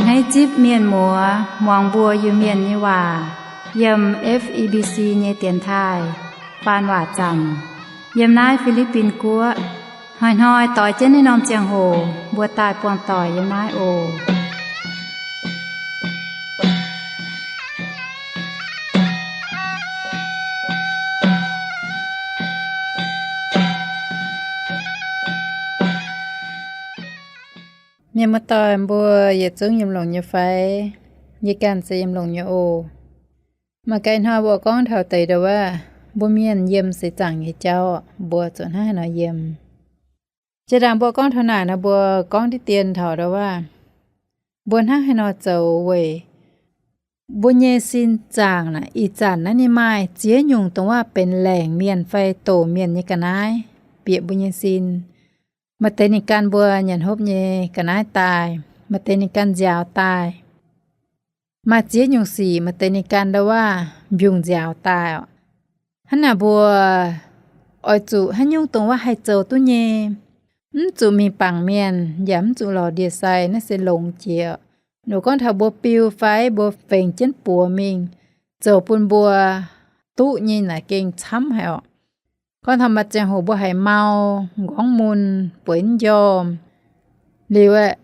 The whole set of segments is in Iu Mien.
Hneiv zipv mienh muoz muangx mbuo Iu-Mienh nyei waac yiem F E B C nyei dienx taaih faan waac zanc yiem naaiv Fi^li^bin Guoqv. Hnoi-hnoi doix jienv naaiv norm ziangh hoc mbuo daaih buangh doic yiem naaiv oc. Mienh muoz-doic mbuo yietc zungv yiem longx nyei fai? Yie ganh se yiem longx nyei oc. Mangc gaax ih hnoi mbuo gorngv taux deix ndau wuov, mbuo mienh yiem seix zaangc nyei jauv, mbuo zuqc hnangv haaix nor yiem. Jiex ndaangc mbuo gorngv taux naaic nor, mbuo gorngv diqv dien taux ndau wuov, mbuo hnangv haaix nor zoux weic mbuo nyei sin zaangc naaic. Ih zanc naaiv ninh maaih ziex nyungc dongh wuov benx laengc mienh fai doc mienh nyei ga'naaiv bieqc mbuo nyei sin. Maaih deix ninh gan mbuo nyanc hopv nyei ga'naaiv daaih, maaih deix ninh gan nziaaux daaih. Maaih ziex nyungc sic maaih deix ninh gan ndau wuov mbiungc nziaaux daaih oc. Hnangv naaic mbuo oix zuqc haaix nyungc dongh wuov haih zoux duqv nyei, mv zuqc mingh bangc mienh yaac mv zuqc lorz ndie-sai, naaiv se longx jiex. Nor gorngv taux mbuo biu fai mbuo fengx jienv buoz mingh, zoux bun mbuo duqv nyei naaic gengh camv haic oc. Gorngv taux maaih ziangh hoc mbuo haiz mau, m'nqorngv mun, bueix mv njormh, liuz aeqv,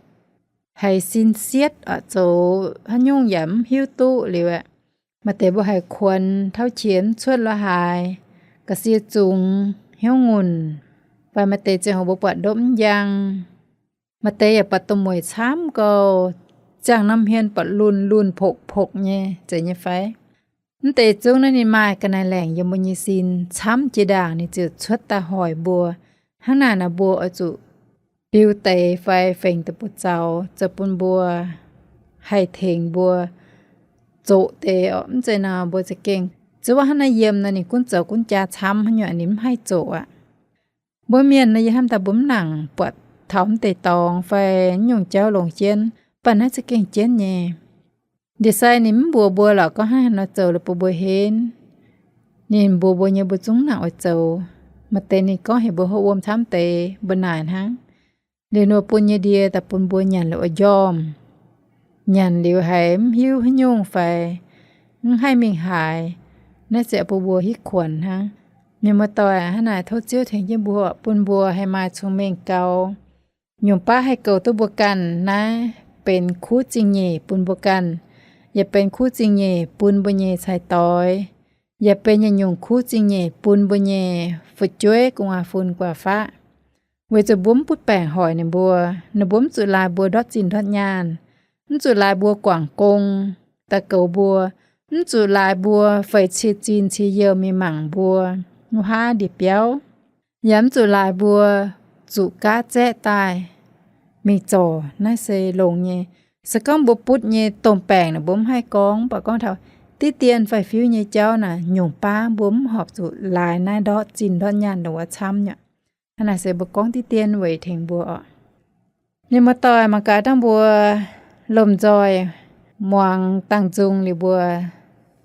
haiz sin sietv oc, zoux haaix nyungc yaac mv hiuv duqv liuz aeqv, maaih deix mbuo haiz kuonx tauv qiex mv cuotv la'haaix, ga'sie zungx, hnyouv ngunc, fai maaih deix ziangh hoc mbuo buatc ndopv mv njang, maaih deix yaac buatc domh mueic camv gouh, ziangh norm hmien buatc lunh lunh pokv pokv nyei, zeiz nyei fai? Mv deix zungv naaiv ninh maaih ga'naaiv laengc yiem mbuo nyei sin, camv jiex ndaangc ninh ziouc cuotv daaih hoic mbuo. Hnangv naaic nor mbuo oix zuqc biu deix fai fengx deix buoz-zaux zoux bun mbuo haih tengx mbuo zoqc deix oc. Mv zeiz nor mbuo za'gengh zuov hnangv naaiv yiem nor ninh gunv zoux gunv jaa camv haaix nyungc ninh mv haih zoqc aqv. Mbuo mienh nor yie hnamv daaih mbuo mv nangc buatc taux mv deix dorngx fai nyungc jauv longx jienv, mv baac naaiv za'gengh jienv nyei. Ndie-sai ninh mv mbuox mbuo lorqc gorngv hnangv haaix nor zoux liuz bun mbuo henv. Ninh mbuox mbuo nyei mbuo zungv nangc oix zoux. Maaih deix ninh gorngv heuc mbuo hopv wuom camv deix mbuo naaic hnangv. Liuz nor bun nyei ndie daaih bun mbuo nyanc liuz oix njormh. Nyanc liuz haiz mv hiuv haaix nyungc fai mv haih mingh haaix, naaiv se bun mbuo hitv kuonx hnangv. Mienh muoz-doic, hnangv naaic tov Ziouv tengx jienv mbuo bun mbuo haih maaih cong-mengh gaux, nyungc baav haih goux duqv mbuo ganh naaiv benx kuv zingh nyeic bun mbuo ganh, yaac benx kuv zingh nyeic bun mbuo nyei cai-doix, yaac benx yietc nyungc kuv zingh nyeic bun mbuo nyei fu'jueiv gu'nguaaz-fun gu'nguaaz-faqv. Weic zuqc mbuo mv butv baengc hoic ninh mbuo, ninh mbuo mv zuqc laaix mbuo ndortv zinh ndortv nyaanh, mv zuqc laaix mbuo guangc gong daaih goux mbuo, mv zuqc laaix mbuo feix cie zinh cie youh mingh mangc mbuo, wuov haav ndie-biauv, yaac mv zuqc laaix mbuo zuqc gaav zaeqv daaih mingh zorc. Naaiv se longx nyei. Se gorngv mbuo butv nyei domh baengc naaic mbuo mv haih gorngv, mv baac gorngv taux diqv dien fai fiuv nyei jauv naaic, nyungc baav mbuo mv horpc zuqc laaix naaiv ndortv zinh ndortv nyaanh dongh wuov camv nyei. Hnangv naaic se mbuo gorngv diqv dien weic tengx mbuo oc. Mienh muoz-doic, mangc gaax dangh mbuo lomh nzoih muangx dangh nzung liuz mbuo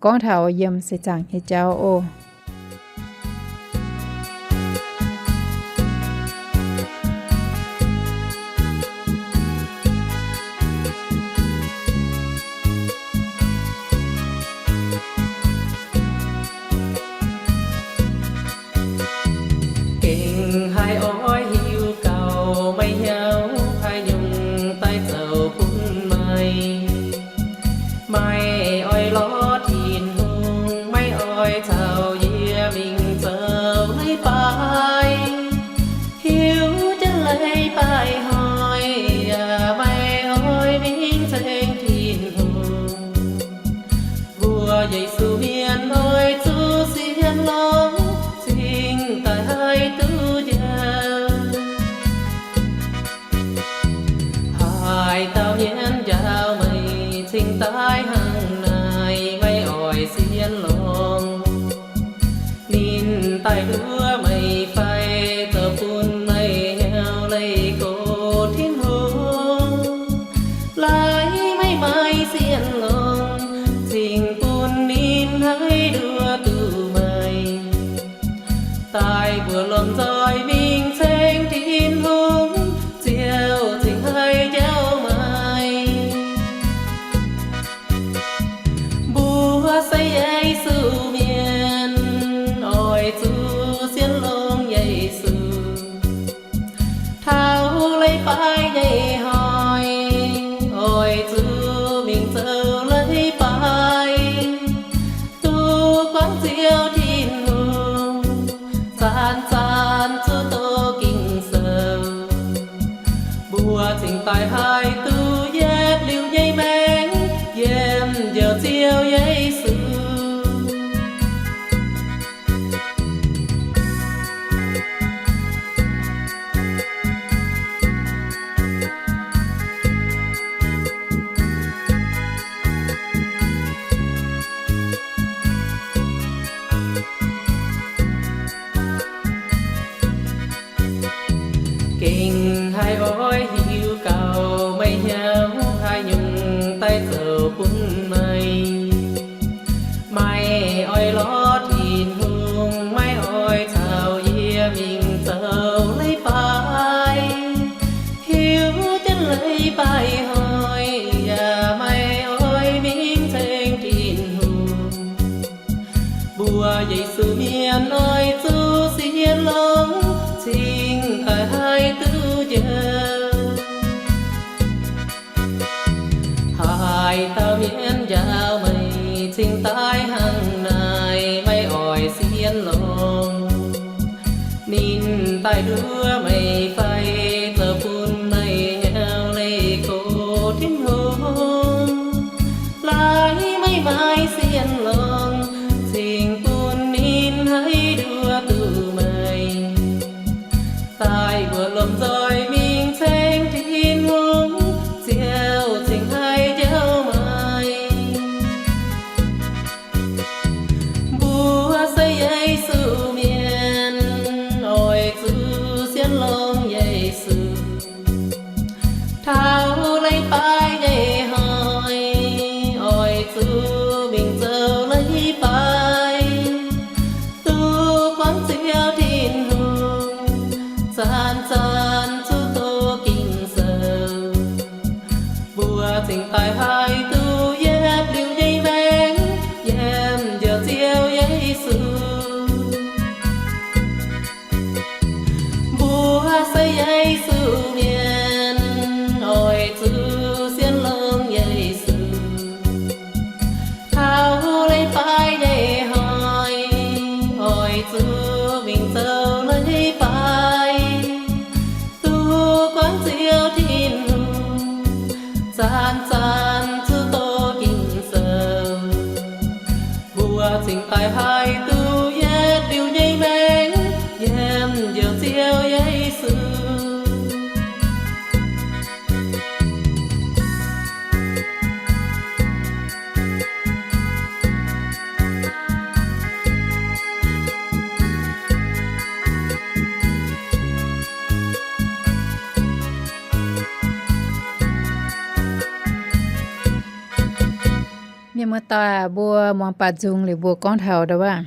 gorngv taux yiem seix zaangc nyei jauv oc. Gengh haih oix hiuv gaux, maiv hiuv haaix nyungc daaih zoux bun meih. Maiv oix lorz Tin-Hungh, maiv oix caux yie mingh zoux leiz-baaix. Hiuv jienv leiz-baaix hnoi, yaac maiv oix mingh ceng Tin-Hungh. Mbuo Yesu mienh oix zuqc sienx longx, cingx daaih haih duqv njaaux. Haaix dauh mienh njaaux meih cingx daaih hnangv naaic, maiv oix sienx longx. Ninh daaih nduov meih fai zoux bun meih nyau leih gox Tin-Hungh? Laaix meih maiv sienx longx, cingx bun ninh haiz nduov duqv meih. Daaih mbuo lomh nzoih mingh ceng Tin-Hungh, Ziouv cingx haih njaaux meih. zoux leiz-baaix, duqv guangc Ziouv Tin-Hungh, zanc-zanc zuqc doqc Ging-Sou. Mbuo cingx daaih haih duqv yietv liuz nyei maengc yiem Njoux Ziouv Yesu. Gengh haih oix hiuv gaux meih hnyouv haaix nyungc daaih zoux bun meih. Maiv oix lorz Tin-Hungh, maiv oix caux yie mingh zoux leiz-baaix. Hiuv jienv leiz-baaix hnoi, yaac maiv oix mingh ceng Tin-Hungh. Mbuo Yesu mienh oix zuqc sienx longx cingx daaih haih duqv njoux. Haaix dauh mienh njaaux meih cingx daaih hnangv naaic, maiv oix sienx longx. Ninh daaih nduov meih fai zoux bun meih nyei leih gox Tin-Hungh, laaix meih maiv sienx longx cingx bun ninh haih nduov duqv meih. Daaih mbuo lomh nzoih mingh ceng Tin-Hungh, Ziouv cingx haih njoux meih. Mbuo se Yesu mienh, oix zuqc sienx longx Yesu. Taux leiz-baaix nyei hnoi, oix zuqc mingh zoux leiz-baaix, duqv guangc Ziouv Tin-Hungh, zanc-zanc zuqc doqc Ging-Sou. Mbuo cingx daaih haih duqv yietv liuz nyei maengc yiem Njoux Ziouv Yesu. Mbuo se Yesu mienh, oix zuqc sienx longx Yesu. Taux leiz-baaix nyei hnoi, oix zuqc mingh zoux leiz-baaix, duqv guangc Ziouv Tin-Hungh, zanc-zanc zuqc doqc Ging-Sou. Mbuo cingx daaih haih duqv yietv liuz nyei maengc yiem Njoux Ziouv Yesu. Mienh muoz-doic, mbuo muangx baac nzung liuz mbuo gorngv taux ndau wuov,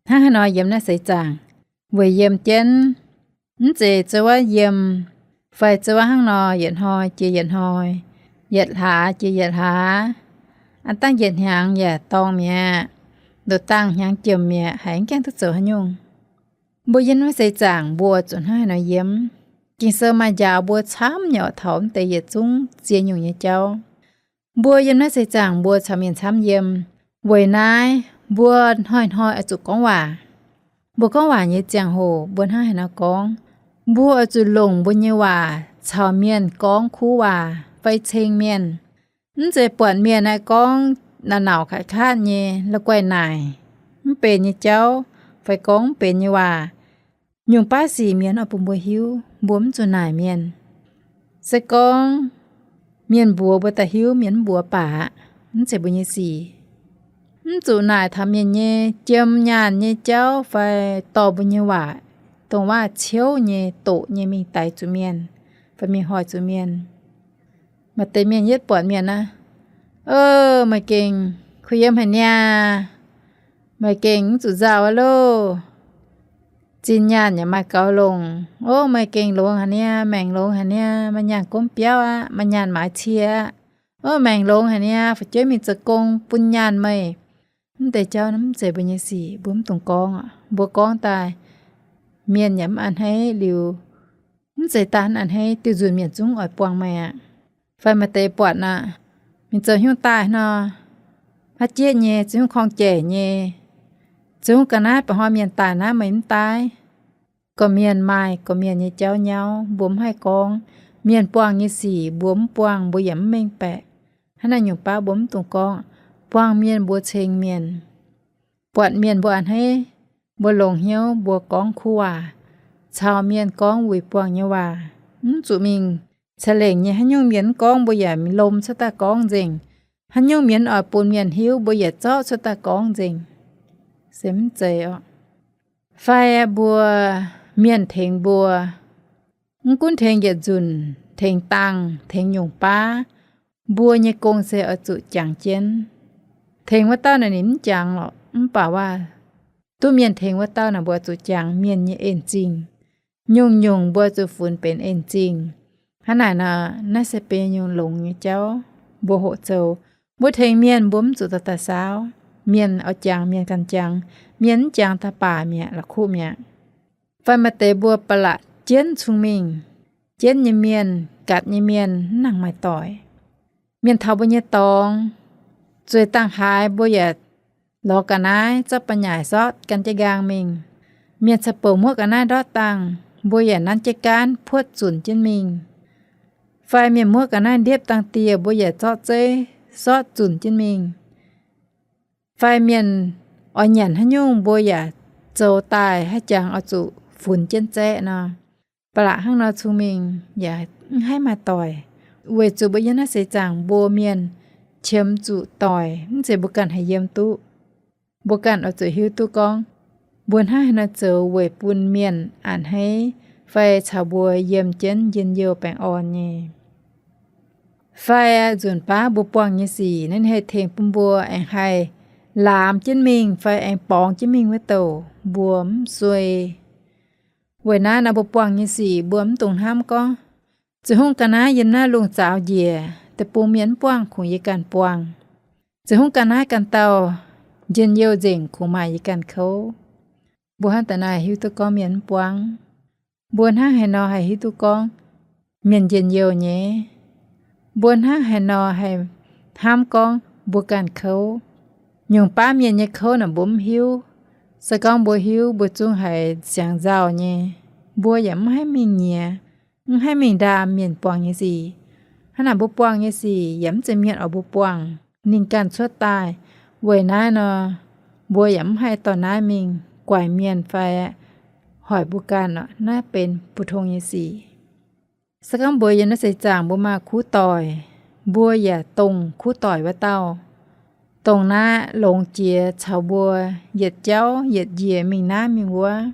hnangv haaix nor yiem naaiv seix zaangc, weic yiem jienv, mv zeiz zoux wuov yiem, fai zoux wuov hnangv nor yietc hnoi jiex yietc hnoi, yietc hlaax jiex yietc hlaax, aa dangh yietc hnyangx yaac dorngx mi'aqv, ndoqc dangh hnyangx jomc mi'aqv, haiz mv gaengh duqv zoux haaix nyungc. Mbuo yiem naaiv seix zaangc mbuo zuqc hnangv haaix nor yiem. Ging-Sou maaih njaaux mbuo camv nyei oc, taux mv deix yietc zungv ziex nyungc nyei jauv. Mbuo yiem naaiv seix zaangc mbuo caux mienh camv yiem. Weic naaiv mbuo hnoi-hnoi oix zuqc gorngv waac. Mbuo gorngv waac nyei ziangh hoc mbuo hnangv haaix nor gorngv? Mbuo oix zuqc longc mbuo nyei waac caux mienh gorngv kuv waac fai ceng mienh. Mv zeiz buatc mienh naaiv gorngv naaic nauc kaaix-kaatv nyei, la'guaih naaic mv benx nyei jauv fai gorngv mv benx nyei waac. Nyungc baav sic mienh oix bun mbuo hiuv, mbuo mv zuqc naaic mienh. Se gorngv mienh mbuox mbuo daaih hiuv, mienh mv mbuox baac aqv, mv zeiz mbuo nyei sic. Mv zuqc naaic taux mienh nyei jiem nyaanh nyei jauv fai dorh mbuo nyei waac, dongh waac ciouv nyei, doqc nyei mingh daix zuqc mienh fai mingh hoic zuqc mienh. Maaih deix mienh yietv buatc mienh aqv, O, meih gengh kuh yiem haic niaa. Meih gengh mv zuqc nzauh aqv loh. Zinh nyaanh yaac maaih gaux longc. O, meih gengh longx haic niaa, maengc longx haic niaa, maaih nyaanh gomv biauv aqv, maaih nyaanh maaiz cie aqv. O, maengc longx haic niaa, fu'jueiv mingh zoux gong bun nyaanh meih. Mv deix jauv mv zeiz mbuo nyei sic, mbuo mv dungx gorngv aqv. Mbuo gorngv daaih, mienh yaac mv a'hneiv liuz, mv zeiz daaih a'hneiv, diuh nzunc mienh zungv oix buangh meih aqv. Fai maaih deix buatc aqv, Mingh zoux haaix nyungc daaih nor, haaix jieqv nyei, zoux haaix nyungc korng-jeic nyei, zoux haaix nyungc ga'naaiv ba'hnoi mienh daaih naaiv meih mv daaih. Gorqv-mienh maaih gorqv-mienh nyei jauv nyauv, mbuo mv haih gorngv. Mienh buangh nyei sic mbuo mv buangh, mbuo yaac mv mengh baeqc. Hnangv naaiv nyungc baav mbuo mv dungx gorngv. Buangh mienh mbuo ceng mienh, buatc mienh mbuo a'hneiv, mbuo longx hnyouv mbuo gorngv kuv waac caux mienh gorngv wuic buangh nyei waac. Mv zuqc mingh ca'lengc nyei, haaix nyungc mienh mv gorngv mbuo yaac mingh lomh cuotv daaih gorngv nzengc. Haaix nyungc mienh oix bun mienh hiuv mbuo yaac zorqv cuotv daaih gorngv nzengc. Se mv zeiz oc. Fai mbuo, mienh tengx mbuo, mv gunv tengx yietc nzunc, tengx dangh, tengx nyungc baav, mbuo nyei gong se oix zuqc jangx jienv. Tengx wuov dauh naaic ninh mv jangx lorqc, mv baac waac duqv mienh tengx wuov dauh naaic mbuo oix zuqc jangx mienh nyei en-zingh. Nyungc-nyungc mbuo zuqc funx benx en-zingh. Hnangv naaic nor, naaiv se benx nyungc longx nyei jauv mbuo hoqc zoux. Mbuo tengx mienh mbuo mv zuqc daaih daaih saauv. Mienh oix jangx mienh ganh jangx, mienh mv jangx daaih baac mi'aqv, la'kuqv mi'aqv. Fai maaih deix mbuo ba'laqc jienv cun-mengh, jienv nyei mienh, gatc nyei mienh mv nangc maaih doic. Mienh taux mbuo nyei dorngx, zueiz dangh haaix mbuo yaac lorz ga'naaiv zorqv ba'nyaaic sortv gan jienv nqaang mingh. Mienh caux bouc muoqv ga'naaiv ndortv dangh, mbuo yaac nanv jienv gaanv puotv zunc jienv mingh. Fai mienh muoqv ga'naaiv ndiepv dangh dieh, mbuo yaac zorqv zeiv sortv zunc jienv mingh. Fai mienh oix nyanc haaix nyungc, mbuo yaac zoux daaih haaix jangx oix zuqc funx jienv zaeqv nor. Ba'laqc hnangv nor cun-mengh yaac mv haih maaih doic, weic zuqc mbuo yiem naaiv seix zaangc mbuo mienh qiemx zuqc doic, mv zeiz mbuo ganh haih yiem duqv. Mbuo ganh oix zuqc hiuv duqv gorngv mbuo hnangv haaix nor zoux weic bun mienh a'hneiv fai caux mbuo yiem jienv njien-youh baengh orn nyei. Fai nzunc baav mbuo buangh nyei sic naaiv ninh haih tengx bun mbuo aengx haih laamx jienv mingh fai aengx borngz jienv mingh wuov douc mbuo mv suei. Weic naaiv nor mbuo buangh nyei sic mbuo mv dungx hnamv gorngv, zoux haaix nyungc ga'naaiv yiem naaiv lungh zaaux njiec, deic-bung mienh mv buangh, kungx yie ganh buangh. Zoux haaix nyungc ga'naaiv ganh dauh njien-youh nzengc, kungx maaih yie ganh kouv. Mbuo hnangv da'naaiv hiuv duqv gorngv mienh mv buangv. Mbuo hnangv haaix nor haih hiuv duqv gorngv mienh njien-youh nyei? Mbuo hnangv haaix nor haih hnamv gorngv mbuo ganh kouv? Nyungc baav mienh nyei kouv naaic mbuo mv hiuv. Se gorngv mbuo hiuv, mbuo zungv haiz siangx nzauh nyei. Mbuo yaac mv haih mingh nyiex, mv haih mingh ndaam mienh buangh nyei sic. Hnangv naaic mbuo buangh nyei sic yaac mv zeiz mienh oix mbuo buangh, ninh ganh cuotv daaih. Weic naaiv nor, mbuo yaac mv haih dorh naaiv mingh guaix mienh fai hoic mbuo ganh oc. Naaiv benx bu tong nyei sic. Se gorngv mbuo yiem naaiv seix zaangc mbuo maaih kuv doic, mbuo yaac dongh kuv doic wuov dauh, dongh naaiv longx jiex caux mbuo yietc jauv yietc njiec mingh naaiv mingh wuov.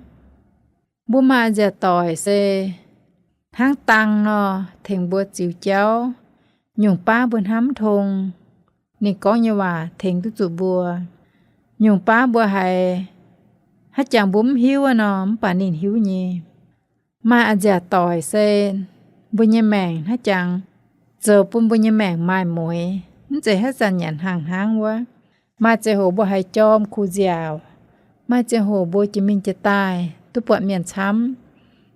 Mbuo maaih nziaauc doic se hnangv dang nor tengx mbuo ziux jauv. Nyungc baav mbuo hnamv tong, ninh gorngv nyei waac tengx duqv zuqc mbuo. Nyungc baav mbuo haiz haaix jangx mbuo mv hiuv nor, mv baac ninh hiuv nyei. Maaih a'nziaauc doic se mbuo nyei maengc haaix jangx zoux bun mbuo nyei maengc maaih mueiz, mv zeiz haaix zanc nyanc hnaangx hnangv wuov. Maaih ziangh hoc mbuo haiz jorm kuh nziaauc, maaih ziangh hoc mbuo jiex mingh jiex daaih duqv buatc mienh camv.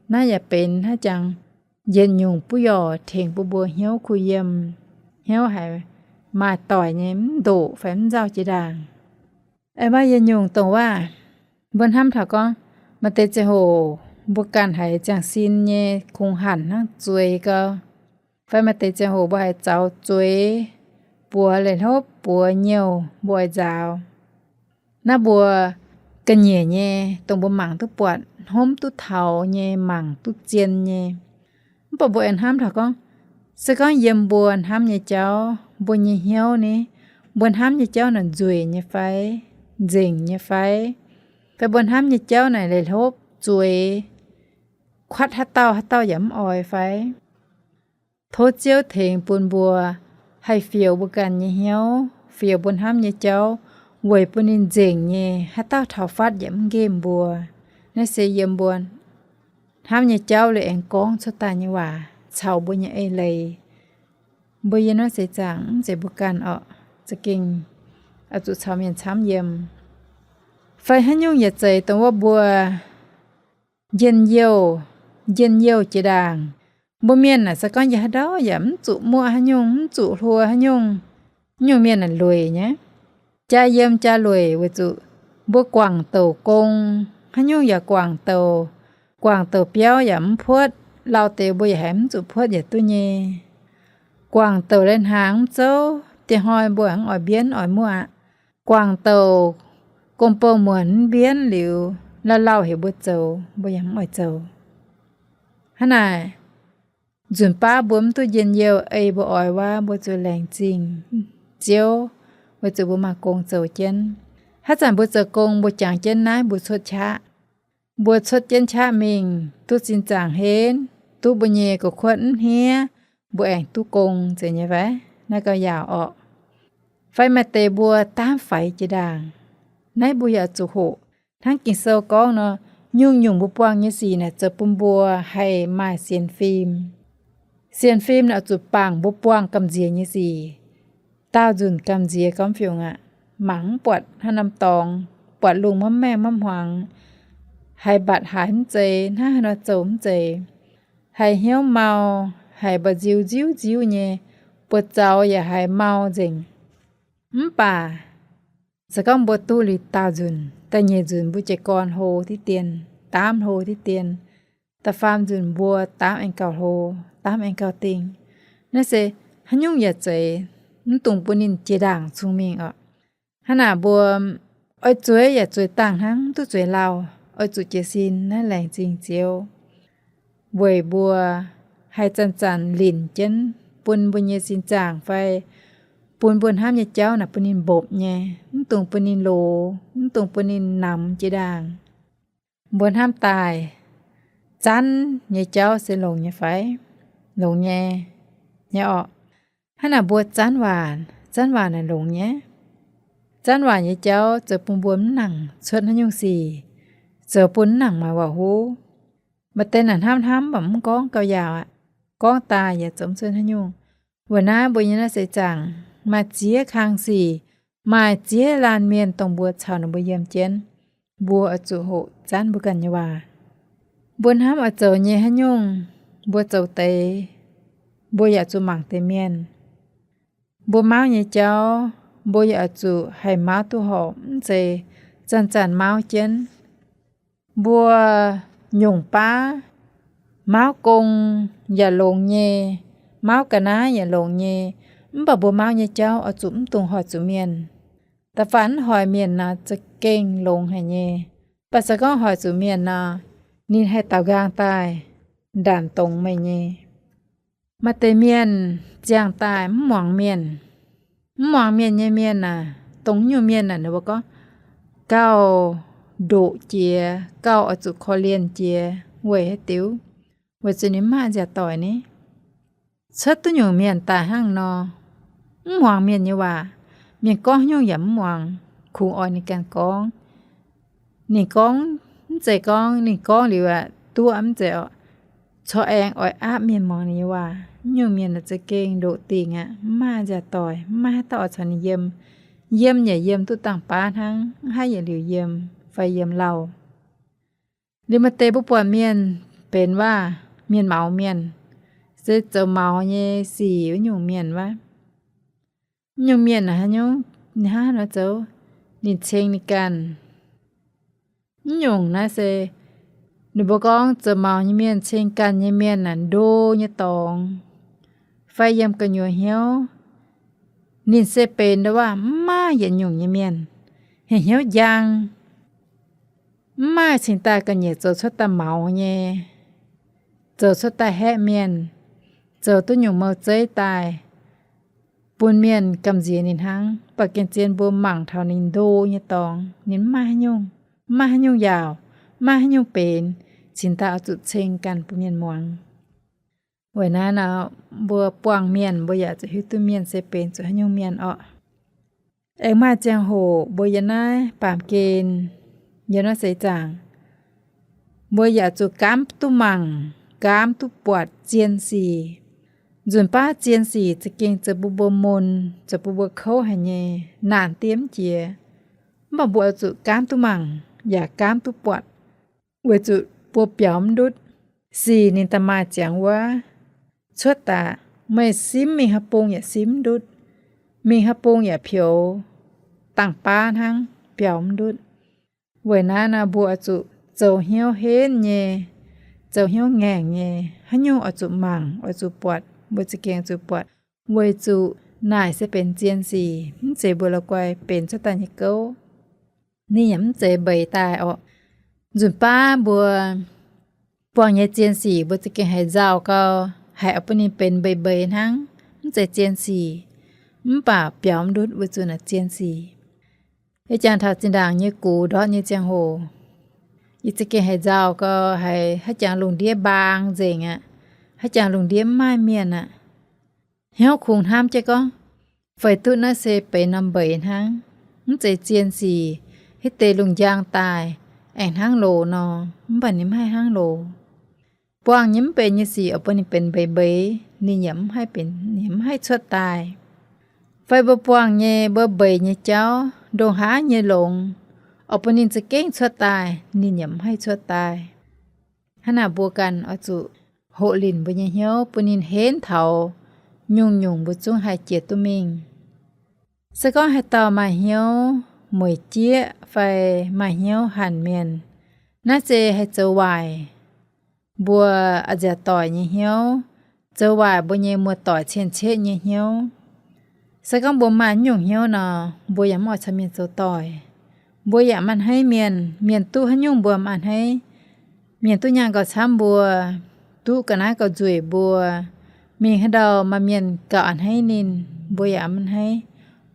Naaiv yaac benx haaix jangx yietc nyungc buov yorc tengx bun mbuo hnyouv kuh yiem, hnyouv haiz maaih doic nyei mv ndoqc fai mv nzauh jiex ndaangc. Aengx maaih yietc nyungc dongh waac, mbuo hnamv taux gorngv, maaih deix ziangh hoc mbuo ganh haiz ziangh sin nyei kungx hanc hnangv zueiz gau, fai maaih deix ziangh hoc mbuo haiz zaux zueiz, buoz leiz hlopv, buoz nyouh, mbuo oix nzaaux. Naaiv mbuo ga'nyiec nyei, dongh mbuo mangc duqv buatc, hnomv duqv taux nyei, mangc duqv zien nyei. Mv baac mbuo aengx hnamv taux gorngv, se gorngv yiem mbuo hnamv nyei jauv, mbuo nyei hnyouv ni, mbuo hnamv nyei jauv naaic nzueic nyei fai, nzengc nyei fai, fai mbuo hnamv nyei jauv naaic leiz hlopv, zueiz, kuatv haaix dauh, haaix dauh yaac mv oix fai? Tov Ziouv tengx bun mbuo haih fioux mbuo ganh nyei hnyouv, fioux mbuo hnamv nyei jauv, weic bun ninh nzengc nyei, haaix dauh taux fatv yaac mv nqemh mbuo. Naaiv se yiem mbuo hnamv nyei jauv liuz aengx gorngv cuotv daaih nyei waac caux mbuo nyei eix leiz. Mbuo yiem naaiv seix zaangc mv zeiz mbuo ganh orqc, za'gengh oix zuqc caux mienh camv yiem. Fai haaix nyungc yietc zeiz dongh wuov mbuo njien-youh, njien-youh jiex ndaangc. Mbuo mienh naaic se gorngv yiem haaix ndau yaac mv zuqc muoqv haaix nyungc, mv zuqc hluo haaix nyungc. Nyungc mienh naaic lueic nyei, jaa yiem jaa lueic weic zuqc mbuo guangc douc gong, haaix nyungc yaac guangc douc, guangc douc biauv yaac mv puotv, lauh deix mbuo yaac haiz mv zuqc puotv yaac duqv nyei. Guangc douc lai-hnaangx mv zouv, dieh hnoi mbuo mv oix mbienv oix muoqv aqv. Guangc douc gong-bou muonc mv mbienv liuz, lauh lauh heuc mbuo zoux, mbuo yaac mv oix zoux. Hnangv naaic, nzunc baav mbuo mv duqv njien-youh ei mbuo oix waac, mbuo zuqc laengz zingh Ziouv, weic zuqc mbuo maaih gong zoux jienv. Haaix zanc mbuo zoux gong, mbuo jangx jienv naaiv mbuo cuotv qaqv. Mbuo cuotv jienv qaqv mingh duqv sin zaangc henv, duqv mbuo nyei gu'kuotv mv hniev, mbuo aengx duqv gong nzengc nyei fai? Naaiv gauh yaauc orqc. Fai maaih deix mbuo daamv faix jiex ndaangc. Naaiv mbuo yaac zuqc hoqc. Hnangv Ging-Sou gorngv nor, nyungc-nyungc mbuo buangh nyei sic naaic zoux bun mbuo haih maaih sienx fim. Sienx fim naaic oix zuqc bangc mbuo buangh gamh nziex nyei sic. Daauh nzunc gamh nziex gormx fiungc aqv, mangc mv buatc haaix norm dorngx, buatc lungh maiv maengh maiv hmuangx, haiz mbatc haaix mv zeiz, hnangv haaix nor zoux mv zeiz, haiz hnyouv mau, haiz mba'nziu nziuv nziuv nyei, buoz-zaux yaac haiz mau nzengc. Mv baac se gorngv mbuo duqv liuz daauh nzunc, da'nyeic nzunc mbuo jiez gorn hlo diqv dien, daamv hlo diqv dien, da'faam nzunc mbuo daamv aengx gauh hlo, daamv aengx gauh dingh. Naaiv se haaix nyungc yaac zeiz, mv dungx bun ninh jiex ndaangc cong-mengh orqc. Hnangv naaic mbuo oix zueiz yaac zueiz dangh hnangv, mv duqv zueiz lauh, oix zuqc jiez sin naaiv laengz zingh Ziouv weic mbuo haih zanc-zanc linc jienv bun mbuo nyei sin zaangc fai bun mbuo hnamv nyei jauv naaic bun ninh mbopc nyei, mv dungx bun ninh loz, mv dungx bun ninh namx jiex ndaangc. Mbuo hnamv daaih, zanv nyei jauv se longx nyei fai? Longx nyei, nyei orqc. Hnangv naaic mbuo zanv waanc, zanv waanc naaic longx nyei. Zanv waanc nyei jauv zoux bun mbuo mv nangc cuotv haaix nyungc sic, zoux bun mv nangc maaih waac-huv. Maaih deix naaic hnamv hnamv mv baac mv gorngv gauh yaauc aqv. Gorngv daaih yaac zoux mv cuotv haaix nyungc. Weic naaiv mbuo nyei naaiv seix zaangc maaih ziex kang sic, maaih ziex laanh mienh dongh mbuo caux ninh mbuo yiem jienv. Mbuo oix zuqc hoqc zanv mbuo ganh nyei waac. Mbuo hnamv oix zoux nyei haaix nyungc, mbuo zoux deix, mbuo yaac zuqc mangc deix mienh. Mbuo mauv nyei jauv, mbuo yaac oix zuqc haih mauv duqv horpc, mv zeiz zanc-zanc mauv jienv. Mbuo nyungc baav mauv gong yaac longx nyei, mauv ga'naaiv yaac longx nyei, mv baac mbuo mauv nyei jauv oix zuqc mv dungx hoic zuqc mienh. Da'faanh mv hoic mienh nor za'gengh longx haic nyei. Mv baac se gorngv hoic zuqc mienh nor, ninh haih daaux nqaang daaih ndanc dongz meih nyei. Maaih deix mienh ziangh daaih mv muangx mienh. Mv muangx mienh nyei mienh aah, dongh nyungc mienh aah, ninh mbuo gorngv gauh ndoqc jiex, gauh oix zuqc korv-lienh jiex. Weic haaix diuc? Weic zuqc ninh mv maaih nziaauc doic ni. Cuotv duqv nyungc mienh daaih hnangv nor, mv muangx mienh nyei waac. Mienh gorngv nyungc yaac mv muangx, kungx oix ninh ganh gorngv. Ninh gorngv, mv zeiz gorngv ninh gorngv liuz aqv, duqv mv zeiz orqc. Corc aengx oix aapv mienh muangx ninh nyei waac. Mv nyungc mienh za'gengh ndoqc dingc aqv, mv maaih nziaauc doic, mv maaih haaix dauh oix caux ninh yiem. Yiem yaac yiem duqv dangh baav hnangv, mv haih yietc liuz yiem fai yiem lauh. Liuz maaih deix mbuo buatc mienh benx waac, mienh maux mienh, se zoux maux nyei sic wuov nyungc mienh waac. Mv nyungc mienh naaic haaix nyungc, ninh hnangv haaix nor zoux? Ninh ceng ninh ganh. Mv nyungc naaiv se ninh mbuo gorngv zoux maux nyei mienh, ceng ganh nyei mienh naaic ndo nyei dorngx fai yiem gu'nyuoz hnyouv. Ninh se benx ndo waac mv maaih yietc nyungc nyei mienh, hnyouv njang, mv maaih cingx daaih ga'nyiec zoux cuotv daaih maux nyei, zoux cuotv daaih haeqv mienh, zoux duqv nyungc mou zeiv daaih bun mienh gamh nziex ninh hnangv. Mv baac gengh zien mbuo mangc taux ninh ndo nyei dorngx, ninh mv maaih haaix nyungc, mv maaih haaix nyungc yaauc, mv maaih haaix nyungc benx cingx daaih oix zuqc ceng ganh bun mienh muangx. Weic naaiv nor, mbuo buangh mienh mbuo yaac zuqc hiuv duqv mienh se benx zuqc haaix nyungc mienh orqc. Aengx maaih ziangh hoc mbuo yiem naaiv baamh gen, yiem naaiv seix zaangc, mbuo yaac zuqc gaamv duqv mangc, gaamv duqv buatc zien sic. Nzunc baav zien sic za'gengh zoux bun mbuo mun, zoux bun mbuo kouv haic nyei, naanc diemv jiex. Mv baac mbuo oix zuqc gaamv duqv mangc yaac gaamv duqv buatc, weic zuqc mbuo biaux mv ndutv. Sic ninh da'maaih ziangx wuov, cuotv daaih meih simv mingh haaix bung yaac simv mv ndutv. mingh haaix bung yaac pioux dangh baav hnangv, biaux mv ndutv. Weic naaiv nor mbuo oix zuqc zoux hnyouv henv nyei, zoux hnyouv ngaengc nyei, haaix nyungc oix zuqc mangc, oix zuqc buatc, mbuo za'gengh zuqc buatc, weic zuqc naaic se benx zien sic, mv zeiz mbuo la'guaih benx cuotv daaih nyei gouv. Ninh yaac mv zeiz mbeix daaih orqc. Nzunc baav mbuo buangh nyei zien sic mbuo za'gengh haiz nzauh gau, haiz oix bun ninh benx mbeix mbeix hnangv, mv zeiz zien sic, mv baac biaux mv ndutv weic zuqc naaic zien sic. Yie jangx taux zinh ndaangc nyei gux ndortv nyei ziangh hoc, yie za'gengh haiz nzauh gau, haiz haaix jangx lungh ndiev mbaang nzengc aqv, haaix jangx lungh ndiev mv maaih mienh aqv. Hnyouv kungx hnamv jienv gorngv, feix duqv naaiv se benx norm mbeix hnangv, mv zeiz zien sic, hitv deix lungh njang daaih aengx hnangv loz nor, mv baac ninh mv haih hnangv loz. Buangh nyei mv benx nyei sic oix bun ninh benx mbeix mbeix, ninh yaac mv haih benx, ninh mv haih cuotv daaih. Fai mbuo buangh nyei mbuo mbeix nyei jauv, ndongc haaix nyei longx, oix bun ninh za'gengh cuotv daaih, ninh yaac mv haih cuotv daaih. Hnangv naaic mbuo ganh oix zuqc hoqc linc mbuo nyei hnyouv bun ninh henv taux nyungc-nyungc mbuo zungv haih jiex duqv mingh. Se gorngv haaix dauh maaih hnyouv mueic jieqv fai maaih hnyouv hanc mienh, naaiv se haih zoux waaic mbuo a'nziaauc doic nyei hnyouv, zoux waaic mbuo nyei muoz-doic cien-ceqv nyei hnyouv. Se gorngv mbuo maaih nyungc hnyouv nor, mbuo yaac mv oix caux mienh zoux doic. Mbuo yaac maaih a'hneiv mienh, mienh duqv haaix nyungc mbuo maaih a'hneiv. Mienh duqv nyaanh gauh camv mbuo, duqv ga'naaiv gauh nzueic mbuo, mingh haaix ndau maaih mienh gauh a'hneiv ninh, mbuo yaac maaih a'hneiv,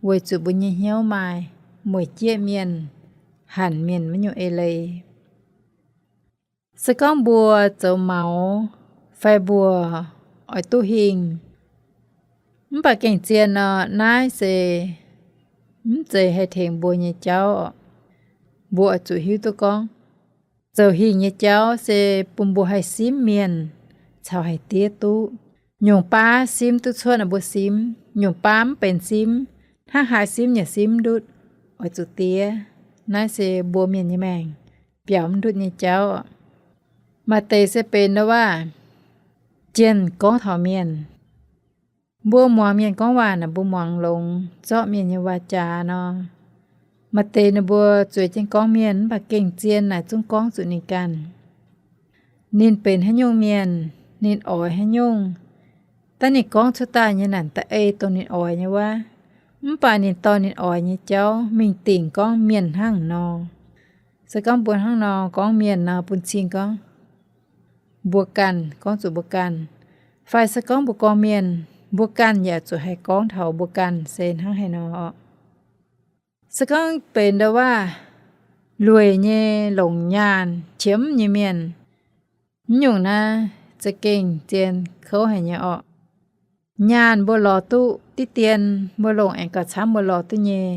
weic zuqc mbuo nyei hnyouv maaih mueic jieqv mienh, hanc mienh maiv nyungc eix leiz. Se gorngv mbuo zoux maux fai mbuo oix duqv hingh, mv baac gengh zien nor, naaiv se mv zeiz haih tengx mbuo nyei jauv. Mbuo oix zuqc hiuv duqv gorngv, zoux hingh nyei jauv se bun mbuo haih simv mienh caux haih diev duqv. Nyungc baav simv duqv cuotv naaic mbuo simv, nyungc baav mv benx simv, hnangv haaix simv yaac simv ndutv, oix zuqc diev. Naaiv se mbuo mienh nyei maengc biaux mv ndutv nyei jauv. Maaih deix se benx ndau waac jienh gorngv taux mienh. Mbuo muangx mienh gorngv waac naaic mbuo muangx longx zorqv mienh nyei waac-jaax nor. Maaih deix ninh mbuo zueiz jienv gorngv mienh mv baac gengh zien naaic zungv gorngv zuqc ninh ganh. Ninh benx haaix nyungc mienh, ninh oix haaix nyungc, daaih ninh gorngv cuotv daaih nyei naaic da'ei dongh ninh oix nyei wuov. Mv baac ninh dorh ninh oix nyei jauv mingh dingc gorngv mienh hnangv nor. Se gorngv mbuo hnangv nor gorngv mienh nor, bun cing gorngv mbuo ganh, gorngv zuqc mbuo ganh. Fai se gorngv mbuo gorngv mienh, mbuo ganh yaac zuqc haih gorngv taux mbuo ganh se hnangv haaix nor oc. Se gorngv benx ndau waac lueic nyei, longc nyaanh qiemx nyei mienh, mv nyungc naaiv za'gengh zien kouv haic nyei orqc. Nyaanh mbuo lorz duqv diqv dien, mbuo longc aengx gauh camv mbuo lorz duqv nyei.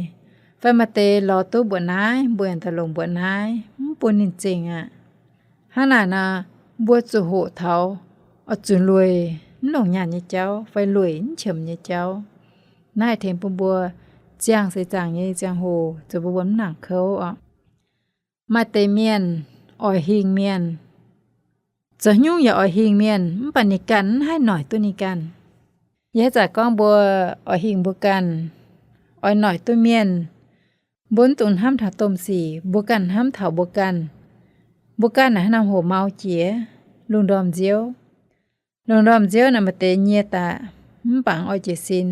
Fai maaih deix lorz duqv mbuoqc naaiv, mbuo aengx daaih longc mbuoqc naaiv, mv bun ninh zingh aqv. Hnangv naaic nor, mbuo zuqc hoqc taux oix zuqc lueic mv longc nyaanh nyei jauv fai lueic mv qiemx nyei jauv. Naaiv haih tengx bun mbuo ziangh seix zaangc nyei ziangh hoc zoux bun mbuo mv nangc kouv orqc. Maaih deix mienh oix hingh mienh, zoux nyungc yaac oix hingh mienh, mv baac ninh ganh mv haih noic duqv ninh ganh. Yie haaix zanc gorngv mbuo oix hingh mbuo ganh, oix noic duqv mienh, mbuo mv dungx hnamv taux domh sic, mbuo ganh hnamv taux mbuo ganh. Mbuo ganh naaic haaix norm hoc mau jiex, lungh ndorm nziouv. Lungh ndorm nziouv naaic maaih deix nyie daaih mv bangc oix jiez sin.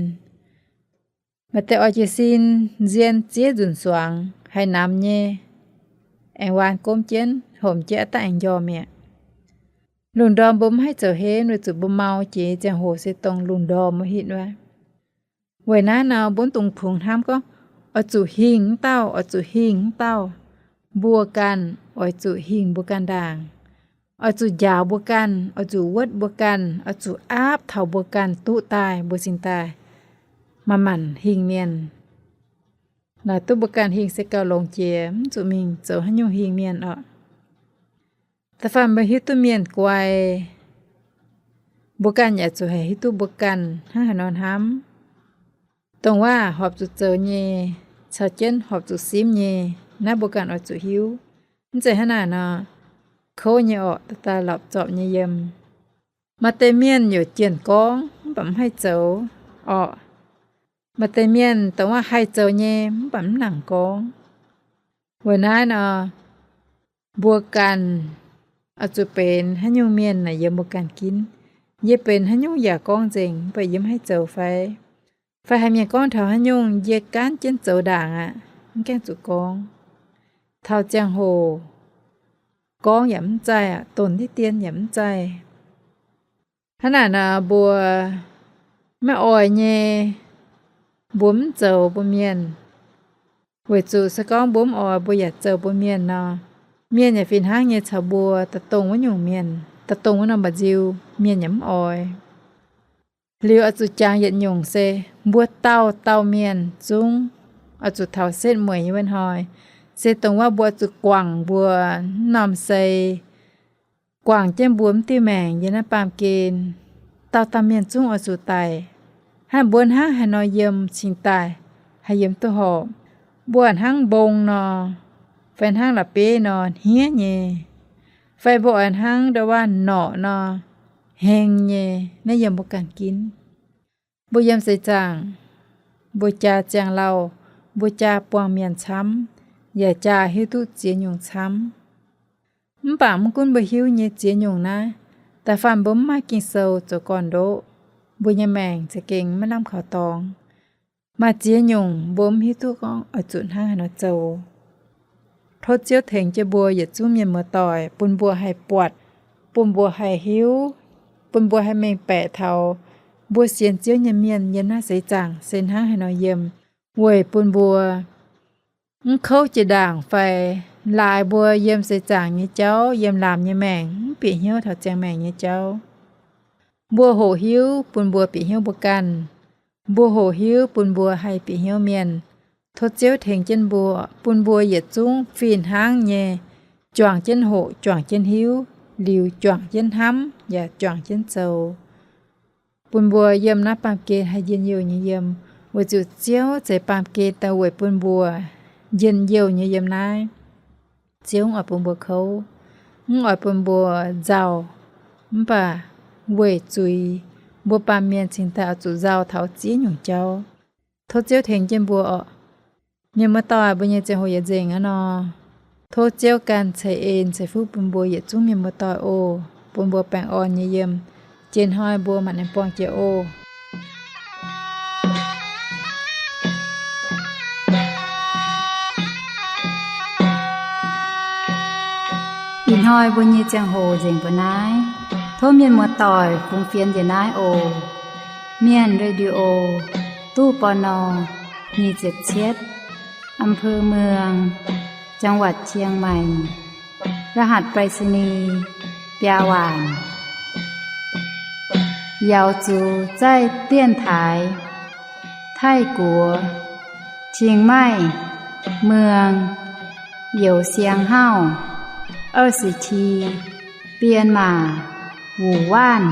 Maaih deix oix jiez sin, nzien zieqv nzunc suangx, haiz namx nyei, aengx waan gomv jienv, homc jienv aqv daaih aengx njormh mi'aqv. Lungh ndorm mbuo mv haih zoux henv weic zuqc mbuo mau jiex ziangh hoc se dongh lungh ndorm wuov hitv wuov. Weic naaiv nor mbuo mv dungx kungx hnamv gorngv, oix zuqc hingh mv dauh, oix zuqc hingh mv dauh. Mbuo ganh oix zuqc hingh mbuo ganh ndaangc. Oix zuqc njaaux mbuo ganh, oix zuqc wuotv mbuo ganh, oix zuqc aapv taux mbuo ganh duqv daaih mbuo cingx daaih manc manc hingh mienh. Naaic duqv mbuo ganh hingh se gauh longx jiex, mv zuqc mingh zoux haaix nyungc hingh mienh orqc. Da'faanh mbuo hiuv duqv mienh guai, mbuo ganh yaac zuqc haih hiuv duqv mbuo ganh hnangv haaix nor hnamv. Dongh waac horpc zuqc zoux nyei caux jienv horpc zuqc simv nyei, naaiv mbuo ganh oix zuqc hiuv. Mv zeiz hnangv naaic nor, kouv nyei orqc, daaih daaih lorpc zorpc nyei yiem. Maaih deix mienh youc jienh gorngv mv baac mv haih zoux orqc. Maaih deix mienh dongh wuov haih zoux nyei mv baac mv nangc gorngv. Weic naaiv nor, mbuo ganh oix zuqc benx haaix nyungc mienh naaic yiem mbuo ganh ginv. Yie benx haaix nyungc yaac gorngv nzengc, mv baac yie mv haih zoux fai? Fai haaix mienh gorngv taux haaix nyungc, yie gaanv jienv zoux ndaangc aqv, mv gaengh zuqc gorngv. Taux ziangh hoc gorngv yaac mv zaih, donx diqv dien yaac mv zaih. Hnangv naaic nor mbuo maiv oix nyei, mbuo mv zoux bun mienh. Weic zuqc se gorngv mbuo mv oix, mbuo yaac zoux bun mienh nor, mienh yaac fih hnangv nyei caux mbuo daaih dongh wuov nyungc mienh, daaih dongh wuov norm mba'nziu, mienh yaac mv oix. Liuz oix zuqc jangx yietc nyungc se mbuo dauh dauh mienh zungv oix zuqc taux setv mueic nyei wuov hnoi, se dongh wuov mbuo oix zuqc guangc mbuo norm sei, guangc jienv mbuo mv diuh maengc yiem naaiv baamh gen. Dauh dauh mienh zungv oix zuqc daic. Hnangv mbuo hnangv haaix nor yiem cingx daaih, haih yiem duqv horpc? Mbuo hnangv mbong nor, fai hnangv la'bieiv nor hniev nyei, fai mbuo oix hnangv ndau wuov norqc nor heng nyei, naaiv yiem mbuo ganh ginv. Mbuo yiem seix zaangc, mbuo jaa ziangh lauh, mbuo jaa buangh mienh camv, yaac jaa hiuv duqv ziex nyungc camv. Mv baac mv gunv mbuo hiuv nyei ziex nyungc naaiv, da'faanh mbuo mv maaih Ging-Sou zoux gorn-ndoqv, mbuo nyei maengc za'gengh maiv lamh kaux dorngx. Maaih ziex nyungc mbuo mv hiuv duqv gorngv oix zuqc hnangv haaix nor zoux. Tov Ziouv tengx jienv mbuo yietc zungv mienh muoz-doic, bun mbuo haih buatc, bun mbuo haih hiuv, bun mbuo haih mengh baeqc taux mbuo sienx Ziouv nyei mienh yiem naaiv seix zaangc se hnangv haaix nor yiem, weic bun mbuo mv kouv jiex ndaangc fai laaix mbuo yiem seix zaangc nyei jauv, yiem laamz nyei maengc mv bieqc hnyouv taux ziangh maengc nyei jauv. Mbuo hoqc hiuv bun mbuo bieqc hnyouv mbuo ganh. Mbuo hoqc hiuv bun mbuo haih bieqc hnyouv mienh. Tov Ziouv tengx jienv mbuo, bun mbuo yietc zungv fih hnangv nyei juangc jienv hoqc, juangc jienv hiuv, liuz juangc jienv hnamv yaac juangc jienv zoux, bun mbuo yiem naaiv baamh gen haih njien-youh nyei yiem, weic zuqc Ziouv zeix baamh gen daaih weic bun mbuo njien-youh nyei yiem naaiv. Ziouv mv oix bun mbuo kouv, mv oix bun mbuo nzauh, mv baac weic zuiz mbuo baamh mienh cingx daaih oix zuqc nzauh taux ziex nyungc jauv. Tov Ziouv tengx jienv mbuo oc. Mienh muoz-doic, mbuo nyei ziangh hoc yietc nzengc aqv nor, tov Ziouv ganh ceix en ceix fuqv bun mbuo yietc zungv mienh muoz-doic oc, bun mbuo baengh orn nyei yiem. Jiex hnoi mbuo mangc ninh buangh jiex oc. Ih hnoi mbuo nyei ziangh hoc nzengc mbuo naaiv. Tov mienh muoz-doic fungx fienx njiec naaiv oc. Mienh Radio, ตู้ ปณ. nyic ziepc cietv, อำเภอเมือง จังหวัดเชียงใหม่ รหัสไปรษณีย์ biaa waanc. Yaux zuqc zaih dienx taaix Taiv-Guoqv, Chiang Mai, เมือง Youh Siang Hauv, 二十七, Bienh Maac, Wuh Waanv.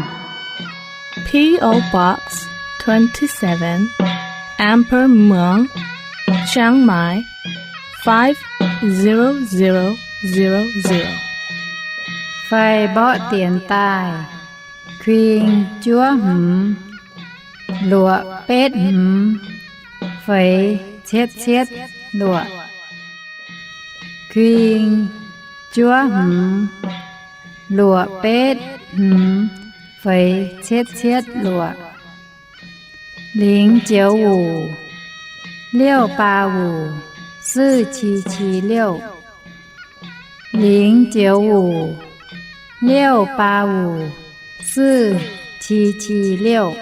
P O Box twenty-seven, Amber Muang, Chiang Mai, five zero zero zero zero. Fai mborqv dienx daaih, kuing juov hmz, luoqc betv hmz, feix cietv cietv luoqc. Kuing juov hmz, luoqc betv hmz, feix cietv cietv luoqc. 零九五, 六八五, 四七七六. 零九五, 六八五, 四七七六.